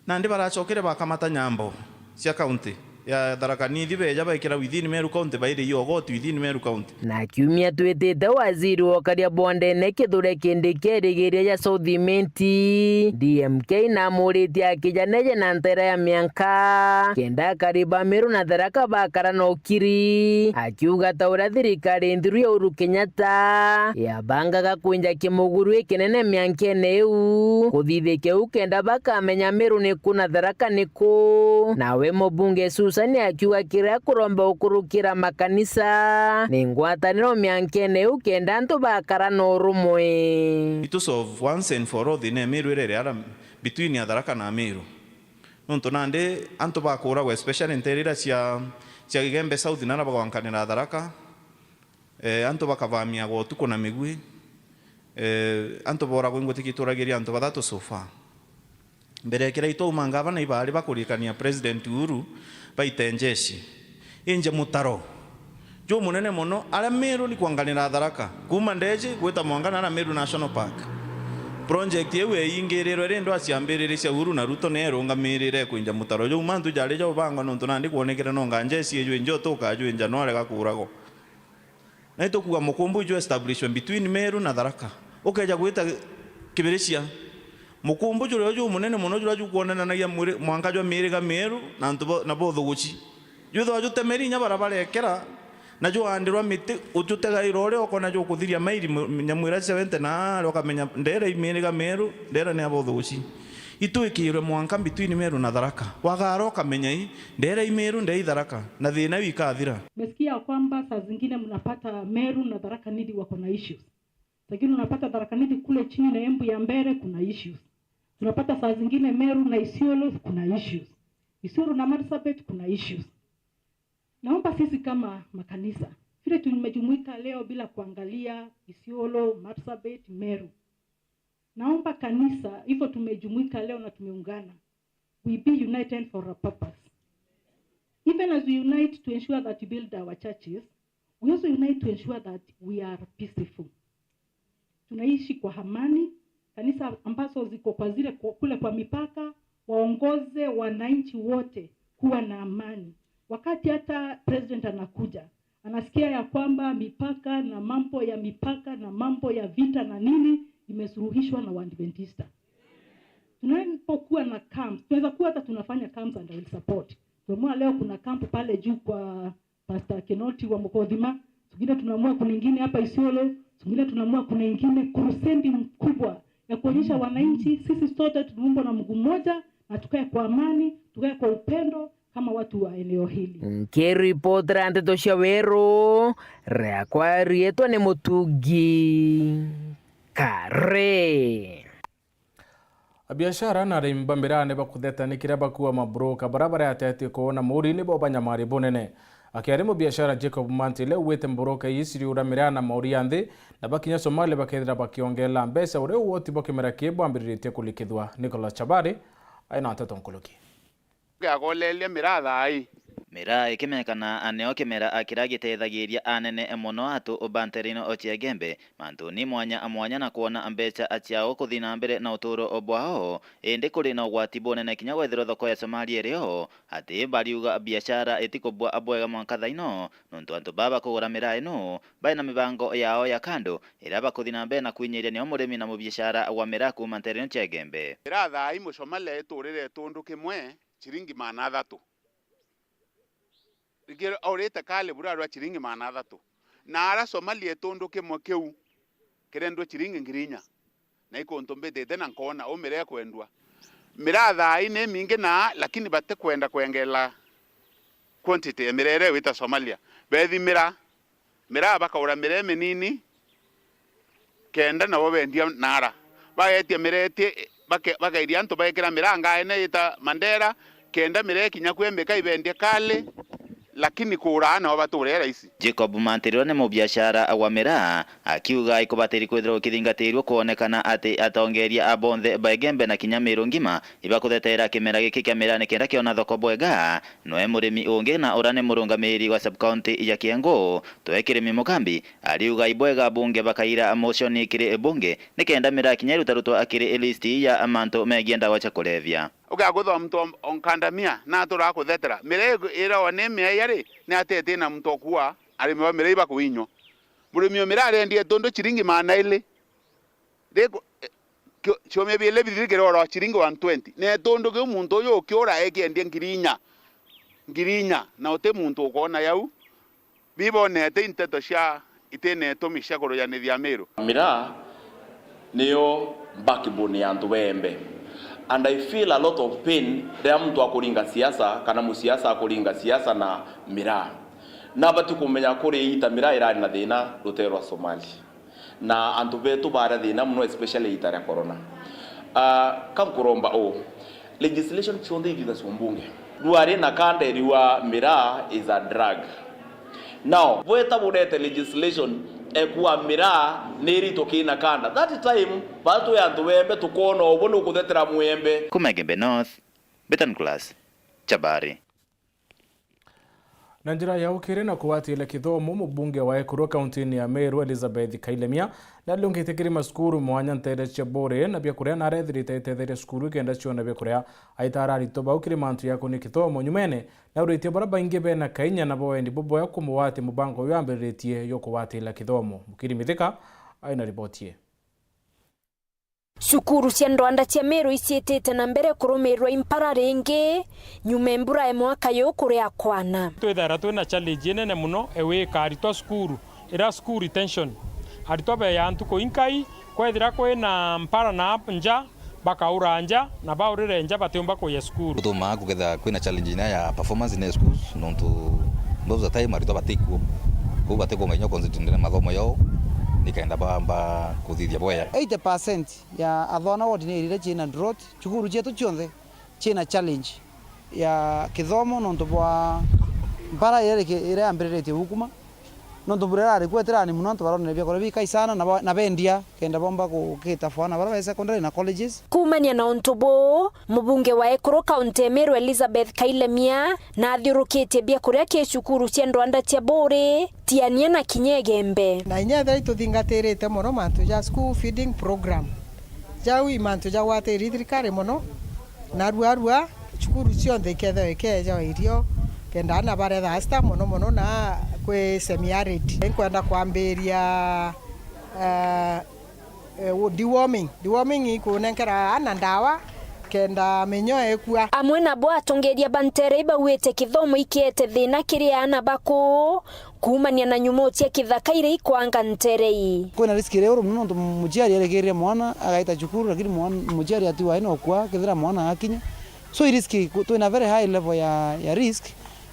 Nandi baracokere bakamata nyambo cia kaunti ya Tharaka Nithi, beja baikira within Meru County, bairi iyo ogoti within Meru County. Na kiumia twitite, waziri wa ukaria bwa ndene Kithure Kindiki erigiria ja South Imenti, D M K, na amuritie akija neje na nteere ya mianka, kenda akari ba Meru na Tharaka bakara na ukiri, akiuga ta uria thirikari nthiru ya Uhuru Kenyatta yabangaga kwinja kimuguru ikinene miankene iu, kuthithikia u kenda bakamenya Meru ni ku na Tharaka ni ku. Nawe mubunge Susan akiuga kiria kuromba ukurukira makanisa ni ngwataniro miankene iu kenda antu bakara na urumwe. Itu solve once and for all thina ya Meru iria iri ara between ya Tharaka na Meru. Nontu nandi antu bakuragwa, especially nteere iria cia, cia Igembe South, na aria bagwankanira Tharaka, eh, antu bakavamiagwa utuku na migui, eh, antu boragwa ingwe tikituragiria antu bathatu so far. Mbere ya kiria itwauma ngavana ibaari bakurikania President Uhuru baite njeshi. Inje mutaro jumunene mono, aria Meru ni kwanganira Tharaka, kuuma Ndeji gwita mwanka na aria Meru National Park. Project iu eeingirirwe ri ndwa ciambiriri cia Uhuru na Ruto ni erungamirire kwinja mutaro juu. Mantu jari ja ubangwa nontu nandi kwonekere no nganja eci ijwinja utuka ajwinja no arega kuragwa. Na itukuga mukumbu iju establishwe between Meru na Tharaka. Ukeja gwita Kibiricia, mukumbu juria jumunene mono juria jukwonananagia mwiri-, mwanka jwa miiriga mieru na antu bo-, na bothuguci. Jwithagwa jutemeri inya bara barekera, na jwandirwa miti, ujutegaira uria ukona jukuthiria mairi mu-, nyamu iria cia wente naari ukamenya ndeera i miiriga mieru, ndeera ni ya bothuguci. Itwikirwe mwanka between Meru na Tharaka. Wagara ukamenya i, ndeera i Meru, ndeera i Tharaka, na thina iu ikathira. Umesikia kwamba saa zingine mnapata Meru na Tharaka Nithi wako na issues. Lakini unapata Tharaka Nithi kule chini na Embu ya mbele kuna issues. Tunapata saa zingine Meru na Isiolo kuna issues. Isiolo na Marsabit kuna issues. Naomba sisi kama makanisa, vile tumejumuika leo bila kuangalia Isiolo, Marsabit, Meru. Naomba kanisa, hivyo tumejumuika leo na tumeungana. We be united for a purpose. Even as we unite to ensure that we build our churches, we also unite to ensure that we are peaceful. Tunaishi kwa amani, kanisa ambazo ziko kwa zile kwa, kule kwa mipaka, waongoze wananchi wote kuwa na amani. Wakati hata president anakuja, anasikia ya kwamba mipaka na mambo ya mipaka na mambo ya vita na nini imesuluhishwa na Waadventista. Tunapokuwa na camps, tunaweza kuwa hata tunafanya camps and I will support. Tumeamua leo kuna camp pale juu kwa Pastor Kinoti wa Mukothima, siku ingine tunaamua kuna ingine hapa Isiolo, siku ingine tunaamua kuna ingine, crusade kubwa ya kuonyesha wananchi sisi sote tumeumbwa na Mungu mmoja na tukae kwa amani, tukae kwa upendo kama watu wa eneo hili. Nkiripotera nteto cia Weru, riakwa riitwa ni Mutungi Kare. Abiashara na arimi ba miraa ni bakutheta ni kiria bakua mabroka bara baria ateti kuona muri nibo banyamari bunene. Akiari mubiashara Jacob Mantile ugwite mabroka ii ciriura miraa na mauri ya nthi, na bakinya Somalia bakethira bakiongerera mbeca uria ugoti bwa kimera kii bwambiriritie kulikithua. Nicholas Chabari aina nteto nkuluki. Gagoleria miraa thaa ii. Miraa ikimekana nio kimera kiria gitethagiria anene mono atu ba nterene o cia Igembe mantuni mwanya mwanya na kwona mbeca ciao kuthi na mbere na uturo bwao. Indi kuri na ugwati bunene kinya kwethirwa thoko ya Somalia iri o, ati bariuga biashara itikubua bwega mwanka thaino, nontu antu baa bakugura miraa ino baina mibango yao ya kando iria bakuthi na mbere na kwinyiria nio murimi na mubiashara wa miraa kuuma nterene cia Igembe. Miraa thaa ii Musomalia iturire itundu kimwe ciringi maana athatu. Rigi aurite kali bura rwa ciringi maana athatu. Na ara Somalia itundu kimwe kiu kirendwa ciringi ngiri inya. Na ikuntu mbitite na nkoona umire kwendwa. Miraa thaa ii ni mingi na, lakini batikwenda kwengela quantity ya miraa iria igwita Somalia. Bethimira miraa, bakaura miraa minini, kenda nabo bendia nara. Bagetia miraa iti, bake-, bakairia antu baekira miraa ngaene ita Mandera, kenda miraa ikinya kwi Mbika ibendie kali, lakini kuuraa nabo bature raisi. Jacob Mantiriro ni mubiashara wa miraa, akiuga ikubatiri kwithirwa gukithingatirua kwonekana ati atongeria a bonthe ba Igembe na kinya Meru ngima ibakuthetera kimera giki kia miraa nikenda kiona thoko bwega. Noe murimi ungi na uria ni murungamiri wa sub-county ya Kiengu, Toe Kirimi Mugambi, ariuga ibwega bunge bakaira motion kiri bunge nikenda miraa kinya irutarutwa kiri list ya mantu megie ndawa cia kulevya. Ugaguthwa muntu o-, onkandamia na atura akuthetera. Miraa igu-, irawa ni miaa ri, ni atete na muntu okua arimi ba miraa ibakuinywa. Murimi o miraa arendia itundu ciringi maana ili. Riku-, eh, kio-, ciumia biili bithiri kiroro ciringi one twenty. Na itundu kiu muntu uyu ukiura ekiendia ngiri inya. Ngiri inya. Na uti muntu ukoona yau. Bibonete inteto cia itina itumi cia kurujanithia Miru. Miraa niyo backbone ya antu ba Igembe. And I feel a lot of pain riria muntu akuringa siasa kana musiasa akuringa siasa na miraa. Nabati kumenya kuri ita miraa irari na thina rutere rwa Somali. Na antu betu baria thina mono, especially ita ria corona. Ah, ka nkuromba uu, legislation cionthe ithitha cia mbunge. Ndwari na kanda iriua miraa is a drug. Now, bweta burete legislation ekua miraa ni irito kina kanda. That time, batwi antu bembe tukona ubu nukuthetera mwembe. Kuma Igembe North, Betan Class, Chabari. Na njira ya ukiri na kugwatiria kithomo, mubunge wa Ekuru kaunti-ini ya Meru, Elizabeth Kailemia, nariungite kiri macukuru mwanya ntere cia Buri na biakuria, na arethirite etetheria cukuru ikenda ciona biakuria. Aitara aritwa bau kiri mantu ya kunia kithomo nyumene, na auritie baria baingi bena kainya na bo wendi bubwega kumugwatia mubango uyu ambiriritie jwa kugwatiria kithomo. Mukiri Mithika aina riboti ii. Cukuru cia ndwanda cia Meru iciitite na mbere kurumirwa i mpara ringi nyuma e mbura ya mwaka yu kuria kwana. Twithaira twina challenge inene mono e wika aritwa cukuru, ira school retention. Aritwa beya ntuku inkai, kwethira kwina mpara na nja, bakaura nja, na baurire nja batiumba kuya cukuru. Gutuma kukethira kwina challenge ina ya performance in schools, nontu most of the time aritwa batikuo. Kou batikumenya concentrate na mathomo yao, nikenda bamba kuthithia bwega. Eighty percent ya athwana ward ni iria ciina drought. Cukuru cietu cionthe ciina challenge ya kithomo nontu bwa mbara iria riki-, iria yambiriritie gukuma. Nontu mbura irari kuo itirani mono, antu baronere biakuria bikai sana na ba-, na bendia, kenda bomba ku-, gukita fwana bara be secondary na colleges. Kuumania na untu buu, mubunge wa Ekuru kaunti ya Meru Elizabeth Kailemia na athiurukitie biakuria ki cukuru cia ndwanda cia Buri, Tiania na kinya Igembe. Na inya ethira ituthingatirite mono mantu ja school feeding program. Jau i mantu jagwatiri thirikari mono, narua arua cukuru cionthe ikethirwa ikeejawa irio, kenda ana baria thaa sita mono mono na kwi semi-arid. Nkwenda kwambiria, eh, eh, deworming. Deworming ikunenkera ana ndawa Kenda menyo ekua. Amwe nabo atongeria ba nteere ibauite kithomo ikiete thina kiri aana ba kuu kuumania na nyumo cia kithaka iria ikwanga nteere ii. Kwina risk iria uru mono nontu muciari arikiriria mwana agaita cukuru, lakini mwana, muciari atiwa aina ukua kethira mwana agakinya. So i risk, ku-, twina very high level ya, ya risk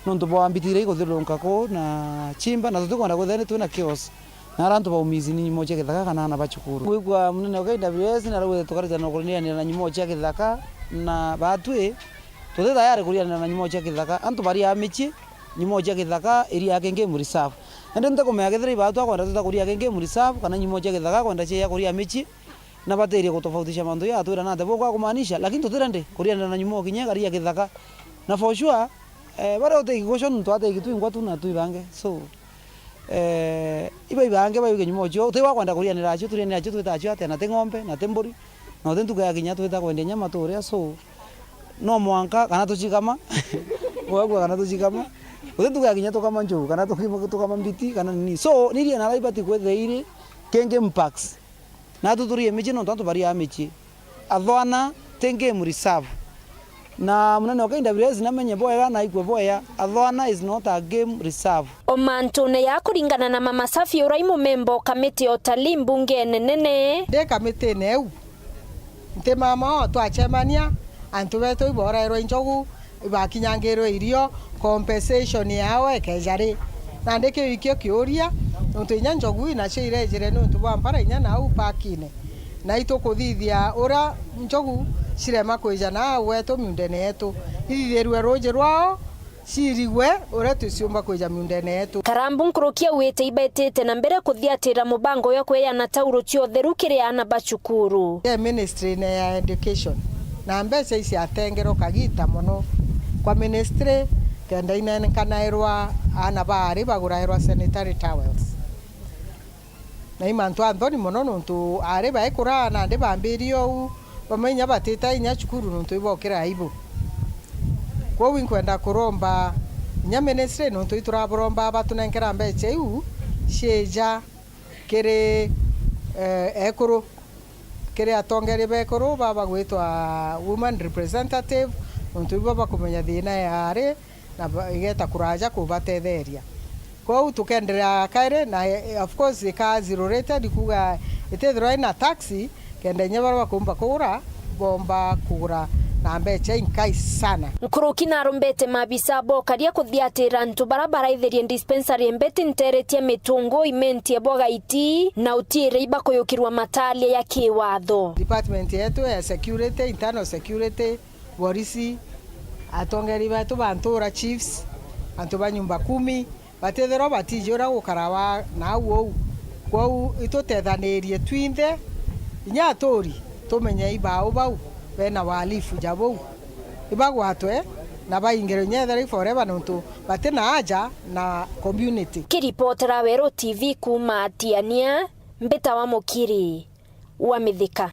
nontu bwa mbiti iria ikuthirunka kuu na chimba, na tutikwenda kwithira ni twina chaos. Na aria antu baumizi ni nyumo cia kithaka kana aana ba cukuru. Ngwigua munene wa K W S narauga tukaritanira kurianiria na nyumo cia kithaka, na baatwi tuti tayari kurianiria na nyumo cia kithaka. Antu bariaa micii, nyumo cia kithaka iriaa ki game reserve. Indi ntikumenya kethira ibaatwi akwenda twita kuriaa ki game reserve kana nyumo cia kithaka akwenda ciia kuriaa micii, na batirie gutofautisha mantu ya atwira nate bukwa kumaanisha, lakini tuti ready kurianiria na nyumo kinya ikaria kithaka. Na for sure, eh, baria uti igusho nontu ati igitwingwa tu na twibange. So, Eh, iba ibange baiuge nyuma ucio, uti wa kwenda kurianira acio, turianira acio twita acio atia, na ti ng'ombe, na ti mburi, na uti ntuku ya kinya twita kwendia nyama turia, so, no mwanka, kana tucikama, ugakua kana tucikama, uti ntuku ya kinya tukama njogu, kana tukima, tukama mbiti, kana nini. So, nirie na ibati kwithira iri kingi impacts. Na tuturie micii nontu antu bariaa micii. Athwana ti game reserve. Na munene wa K W S namenye bwega na aikue bwega, Athwana is not a game reserve. O mantune ya kuringana na Mama Safi uria i mumemba o kamiti ya utalii mbungene nene. Ndi kamitine iu, nti mama o twacemania, antu betu iborairwe njogu, ibakinyangirwe irio, compensation yao ikeja ri? Nandi kiu ikio kiuria, nontu inya njogu inacio irejire niuntu bwa mpara inya nau parkine. Na itukuthithia uria njogu cirema kwija na au gwetu miundene yetu, ithithirue ruuji rwao, cirigwe uria tuciumba kwija miundene yetu. Karambu nkuruki augite ibetite na mbere kuthiatira mubango jwa kweana tauro cia utheru kiri aana ba cukuru. Ye ministry-ini ya education, na mbeca iciatengerwa kagita mono kwa ministry, kenda inenekanairwa aana baari bagurairwa sanitary towels. Na i mantu a nthoni mono, nontu aari baikura nandi bambirie ou, bamwe inya batita inya cukuru nontu ibokira aibu. Kwou inkwenda kuromba inya ministry, nontu ituraburomba batunenkera mbeca iu ciija kiri, eh, ekuru, kiri atongeria ba ekuru baba gwitwa woman representative, nontu ibo bakumenya thina yaari, na ba-, igeta kuraja kubatetheria. Kwou tukenderea kairi, na, eh, of course, ika zero rated, kuuga itithirwa ina tax, kenda inya baria bakumba kugura, bomba kugura na mbeca inkai sana. Nkuruki narumbete maabisa bokaria kuthiatira antu baria baraithirie dispensary mbeti nteere cia Mitungu imentie bwa gaiti na utiire ibakuyukirwa mataaria ya kiwatho. Department yetu ya security, internal security, borisi, atongeri betu ba ntura, chiefs, antu ba nyumba kumi, batithirwa batiji uria gukarawa nau uu. Kwou itutethanirie twinthe, inya aturi, tumenye ibau bau bena wahalifu ja buu, ibagwatwe na baingirwe inya ethera i forever, nontu batina aja na community. Kiripotera Weru T V kuuma Tiania, mbitawa Mukiri wa Mithika.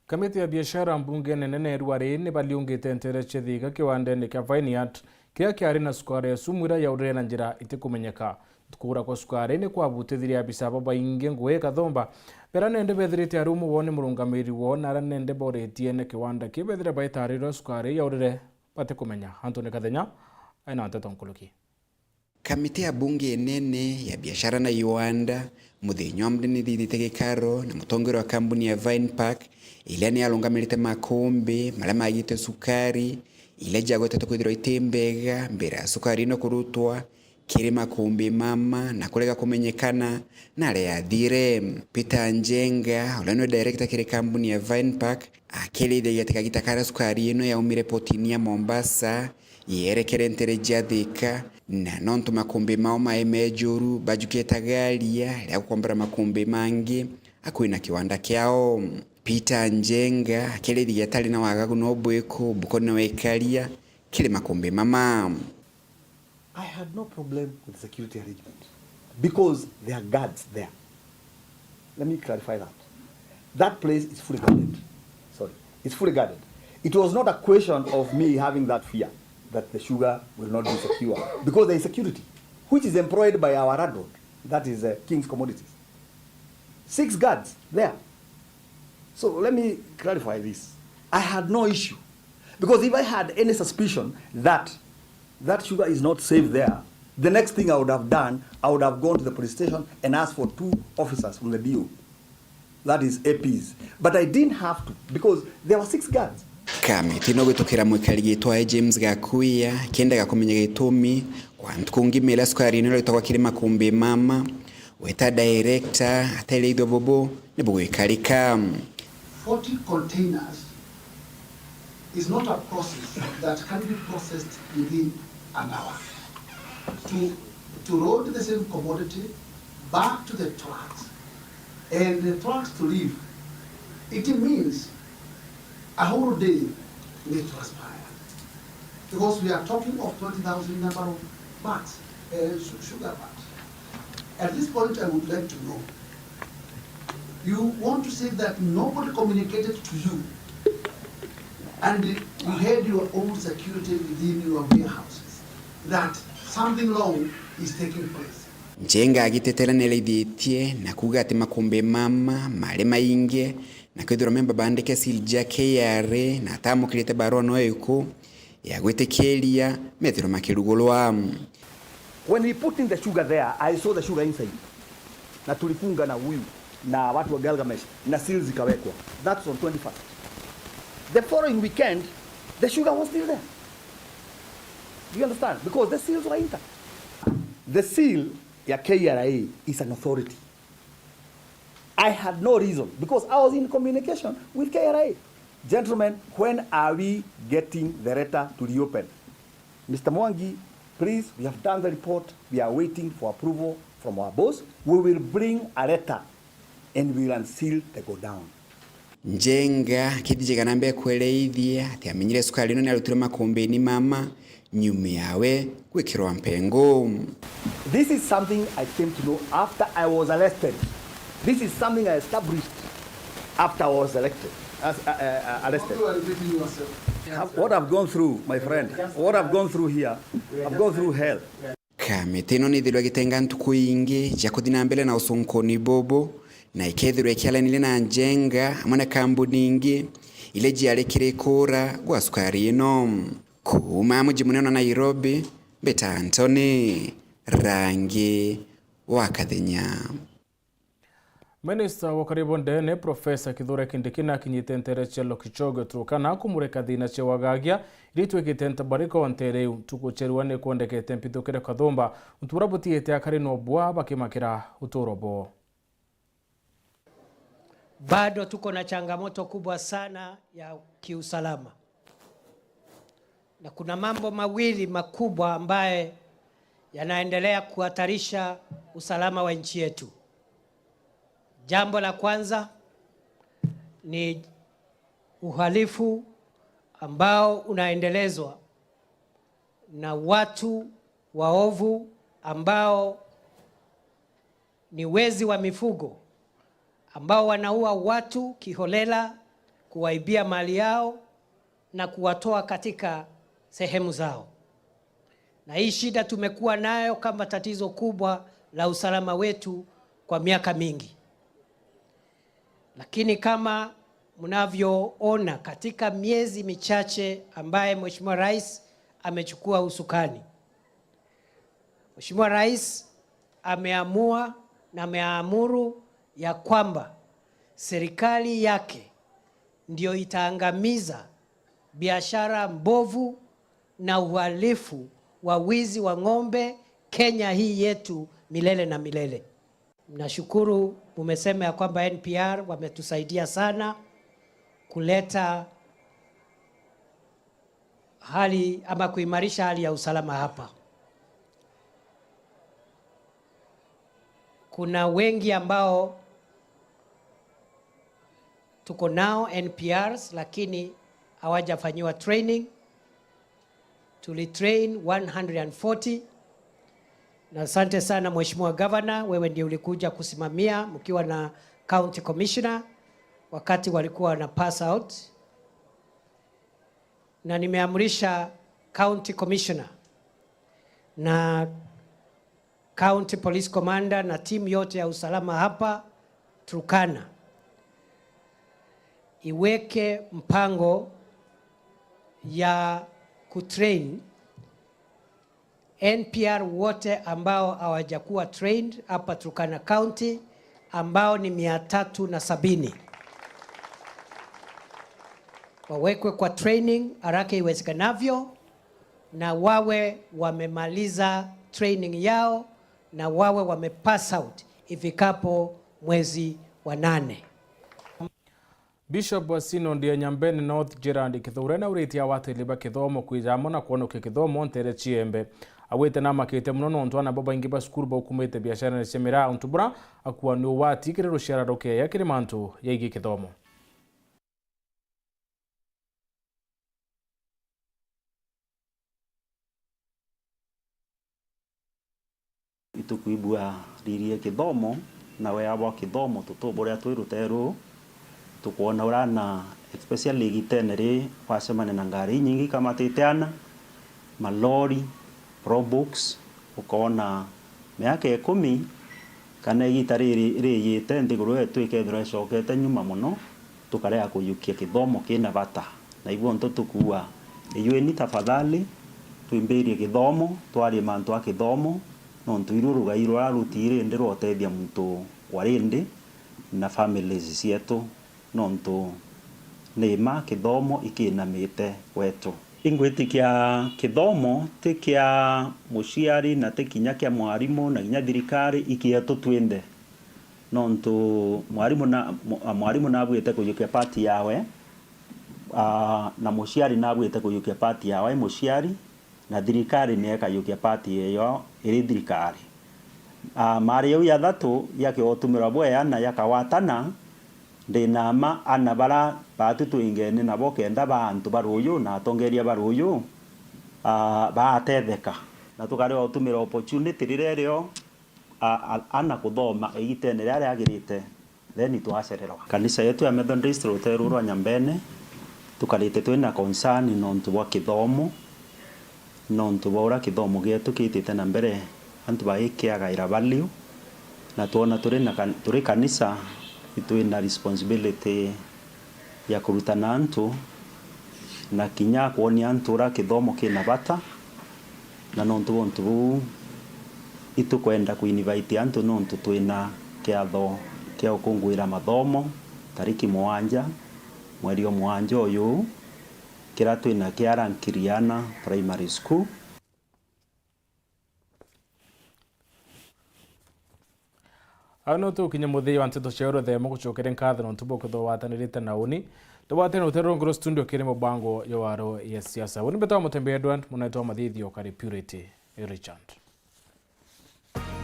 Kamiti ya biashara mbungene nene Ruari ni baliungite nteere cia Thika kiwandene kia Vineyard, kiria kiari na cukari ya sumu iria yaurire na njira itikumenyeka. Kugura kwa cukari ni kwabutithirie abisa babaingi ngugi ikathomba. Beria nende bethirite ari umwe woo ni murungamiri woo, na aria nende boritie ni kiwanda kiu bethire baitarirwe cukari yaurire batikumenya. Anthony Kathenya aina nteto nkuruki. Kamiti ya bunge nene ya biashara na iwanda, muthenya wa Monday nithithite gikaro na mutongoria wa kambuni ya Vine Park, iria ni arungamirite makumbi maria magite cukari, iria jagwetetwe kwithirwa iti mbega mbere ya cukari ino kurutwa kiri makumbi mama na kurega kumenyekana na aria yathire. Peter Njenga, uria niwe director kiri kambuni ya Vine Park, akirithagia ati kagita karia cukari ino yaumire potini ya Mombasa, yerekere ntere cia Thika, na nontu makumbi mao mai mejuru, bajukite garia ria gukombora makumbi mangi akui na kiwanda kiao. Peter Njenga akirithagia atari na wagagu no bwiku bukonewe ikaria kiri makumbi mama. I had no problem with the security arrangement because there are guards there. Let me clarify that. That place is fully guarded. Sorry, it's fully guarded. It was not a question of me having that fear that the sugar will not be secure because there is security, which is employed by our landlord, that is, uh, King's Commodities. Six guards there. So let me clarify this. I had no issue. Because if I had any suspicion that that sugar is not safe there, the next thing I would have done, I would have gone to the police station and asked for two officers from the D O. That is A Ps. But I didn't have to because there were six guards. Kamiti no gwitukira mwikari gitwae James Gakuya, kiendaga kumenya gitumi kwa ntuku ngima iria sukari ino iritagwa kiri makumbi mama, weta director, atereithua bubu ni bugwikarika. Forty containers is not a process that can be processed within an hour. To, to load the same commodity back to the trucks and the trucks to leave, it means a whole day may transpire. Because we are talking of twenty thousand number of bags, uh, su- sugar bags. At this point, I would like to know, you want to say that nobody communicated to you, and you had your own security within your warehouses, that something wrong is taking place. Njenga agiteteera niaraithitie na kuuga ati makumbi mama mari maingi, na kwithirwa memba baandike seal ja K R A na atamukirite barua no iku ya gwitikiria methirwe makirugurwa. When we put in the sugar there, I saw the sugar inside. Na tulifunga na huyu na watu wa Galgamesh na seals zikawekwa. That's on twenty-first. The following weekend, the sugar was still there. Do you understand? Because the seals were intact. The seal ya K R A is an authority. I had no reason because I was in communication with K R A. Gentlemen, when are we getting the letter to reopen? Mister Mwangi, please, we have done the report. We are waiting for approval from our boss. We will bring a letter and we will unseal the godown. Njenga kithijaga na mbere kwereithia ati amenyire sukari ino niarutirwe makumbini mama nyuma yawe gwikirwa mpengo. This is something I came to know after I was arrested. This is something I established after I was elected, as, uh, uh, arrested. What I've gone through, my friend, what I've gone through here, I've gone through hell. Kamiti ino nithirwa igitenga ntuku ingi cia kuthi na mbere na ucunkuni bubu, na ikethirwa ikiaranire na Njenga amwe na kambuni ingi iria jiari kiri kuura gwa sukari ino. Kuuma muji munene wa Nairobi, mbita Anthony Rangi wa Kathenya. Minista wa ukari bwa ndene, Profesa Kithure Kindiki, nakinyite ntere cia Lokichogio Turkana kumurika thina cia wagagia iria itwikite ntabarika o ntere iu. Ntuku cia riua ni kwendekete mpithukire kathumba, untu buria butiite akari no bwa bakimakira uturo bwao. Bado tuko na changamoto kubwa sana ya kiusalama. Na kuna mambo mawili makubwa ambaye yanaendelea kuhatarisha usalama wa nchi yetu. Jambo la kwanza ni uhalifu ambao unaendelezwa na watu waovu ambao ni wezi wa mifugo, ambao wanaua watu kiholela, kuwaibia mali yao na kuwatoa katika sehemu zao. Na hii shida tumekuwa nayo kama tatizo kubwa la usalama wetu kwa miaka mingi. Lakini kama mnavyoona, katika miezi michache ambaye Mheshimiwa Rais amechukua usukani, Mheshimiwa Rais ameamua na ameamuru ya kwamba serikali yake ndio itaangamiza biashara mbovu na uhalifu wa wizi wa ng'ombe Kenya hii yetu milele na milele. Nashukuru mumesema ya kwamba N P R wametusaidia sana kuleta hali ama kuimarisha hali ya usalama hapa. Kuna wengi ambao tuko nao N P Rs, lakini hawajafanyiwa training. Tulitrain one hundred and forty. Na asante sana Mheshimiwa Governor, wewe ndiye ulikuja kusimamia mkiwa na County Commissioner wakati walikuwa wana pass out. Na nimeamrisha County Commissioner na County Police Commander na timu yote ya usalama hapa Turkana, iweke mpango ya kutrain N P R wote ambao hawajakuwa trained hapa Turkana County, ambao ni mia tatu na sabini. Wawekwe kwa training haraka iwezekanavyo, na wawe wamemaliza training yao, na wawe wamepass out ifikapo mwezi wa nane. Bishop wa Synod ya Nyambene North, Gerald Kithure, nauritie agwatiri ba kithomo kwija amwe na kwonokia kithomo nteere ciembe. Augite namakite mono nontu aana babaingi ba cukuru baukumite biacarene cia miraa, untu bura akua ni ugwati kiri ruciara rukeeya kiri mantu jaigii kithomo. Itukwibua riri ya kithomo, na wea bwa kithomo tutuburia twi ruteru, tukwona uria aana, especially igitene ri, wacemania na ngari inyingi ikamatite aana, malori, probox, ukoona miaka ikumi kana igita riri rijite, nthiguru yetu ikethirwa icokete nyuma mono, tukarega kujukia kithomo kina bata. Na ibu untu tukuuga, ijueni tafadhali, twimbirie kithomo, twarie mantu a kithomo, nontu iru rugai ruria ruti rindi rwa utethia muntu wa rindi na families cietu. Nontu ni mma kithomo ikinamite gwetu. Ingwitikia kithomo ti kia muciari na ti kinya kia mwarimu na kinya thirikari, i kietu twinthe. Nontu mwarimu na, mwa-, mwarimu nabuite kujukia part yawe, aa, na muciari nabuite kujukia part yawe, muciari, na thirikari ni ekajukia part yeyo iri thirikari. Aa, maari jau jathatu jakiutumirwa bwea na jakagwatana, ndi na mma aana bara baatu twingene nabo kenda ba antu ba ruuju na atongeria ba ruuju, aa, baatetheka. Na tukarega utumira opportunity riria irio, a, a, aana kuthoma igitene riria riagirite. Then twacererwa. Kanisa yetu ya Methodist ruteru rwa Nyambene, tukarite twina concern nontu bwa kithomo, nontu bwa uria kithomo gietu kiitite na mbere, antu bagikiagaira value, na twona turi na kan-, turi kanisa, itwina responsibility ya kurutana antu, na kinya kwonia antu uria kithomo kina bata, na nontu bwa untu buu, itukwenda kuinvite antu nontu twina kiatho kia ukunguira mathomo tariki mugwanja mweri o mugwanja uyu, kiria twina kia Rankiriana Primary School. Au no tukinye muthia wa nteto cia ruthemo gucokeria nkatho nontu bwa kwithirwa watanirite na uni. Tubwatene rutere rungi rwa studio kiri mubango ya waro ya siasa. Uni mbetwa Mutembe Edward, munaitwa Mathithio kari Purity Richard.